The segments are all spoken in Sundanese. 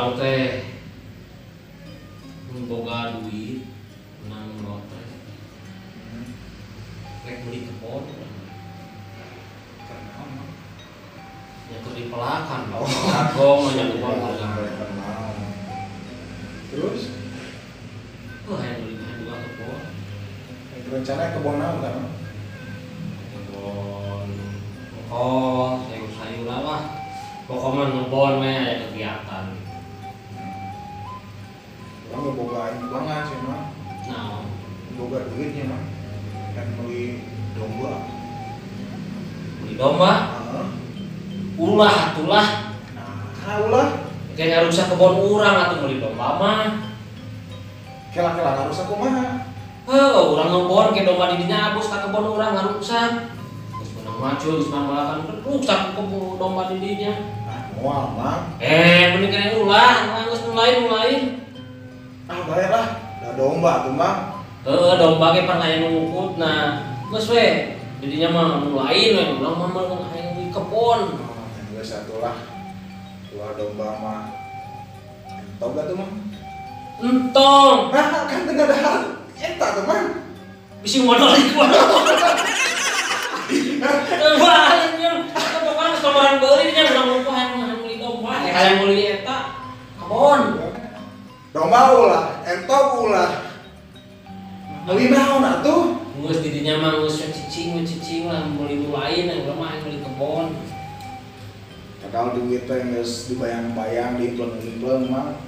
Urang teh mun boga duit menang lotre. Rek beli kebon. Kenal mah. Nya keur dipelakan. Kagong nya kebon urang. Kenal. Terus oh, hayang beli hayang buka kebon. Rencana kebon naon kan? Kebon kol, sayur-sayur lah. Pokoknya ngebon we aya kegiatan. Urang ge boga imbangan sih mah. Naon? Boga duitnya mah. Dan beli domba. Beli domba? Heeh. Ulah atulah. Nah, ulah. Kayak ngarusak kebon urang atuh beli domba mah. Kela-kela ngarusak kumaha? Heuh, urang ngebon ke domba di dinya abus ka kebon urang ngarusak. Geus menang macul, geus manglakan rusak kebon domba di dinya. Ah, moal mah. Mending kena ulah, geus lain. Ah, bae lah. Da domba atuh mah. Heuh, domba ge pan aya nu ngukutna. Geus we, di dinya mah nu lain we, urang mah meunang hayang di kebon. Oh, geus atuh lah. Ulah domba mah. Entog atuh mah. Entong. Nah, kan teu dahar. Eta tuh mah. Bisi modal ieu. Wah, nya pokoknya geus tomoran beuli nya urang ngumpul hayang meuli domba, hayang meuli eta kebon. Domba ulah, entog ulah. Meuli naon atuh? Geus di dinya mah geus cicing lah meuli nu lain, urang mah hayang meuli kebon. Padahal duit teh geus dibayang-bayang, diimpleng-impleng mah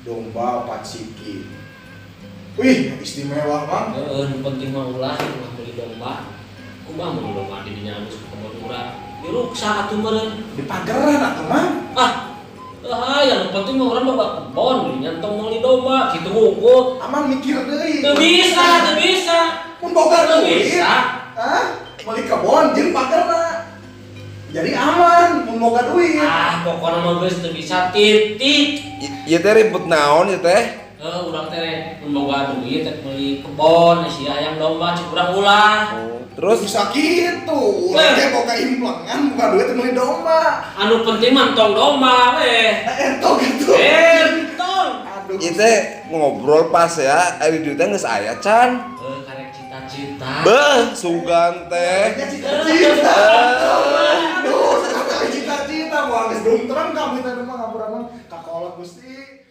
domba 4 siki. Wih, istimewa mang. Heeh, nu penting mah ulah meuli domba. Kumaha meuli domba di dinya geus kebon urang. Diruksak atuh meureun. Dipageran atuh mang. Ah. Hayang nu penting mah urang boga kebon, di dinya tong meuli domba, kitu ngukut. Amang mikir deui. Teu bisa, teu bisa. Mun boga duit. Bisa. Hah? Meuli kebon jeung pagerna. Jadi aman mun boga duit. Ah, pokona mah geus teu bisa titik. Ieu teh ribut naon ieu teh? Urang teh mun boga duit teh meuli kebon, si hayang domba cik urang ulah. Oh, terus bisa kitu. Urang teh boga implengan, boga duit meuli domba. Anu penting mah entong domba we. Entong kitu. Entong. Aduh. Ieu teh ngobrol pas ya, ari duitnya geus aya can. Karek cita-cita. Beuh, sugan teh. Cita-cita. Aduh, cita-cita moal geus dungtreng kamu teh mah ngapura mah ka kolot Gusti.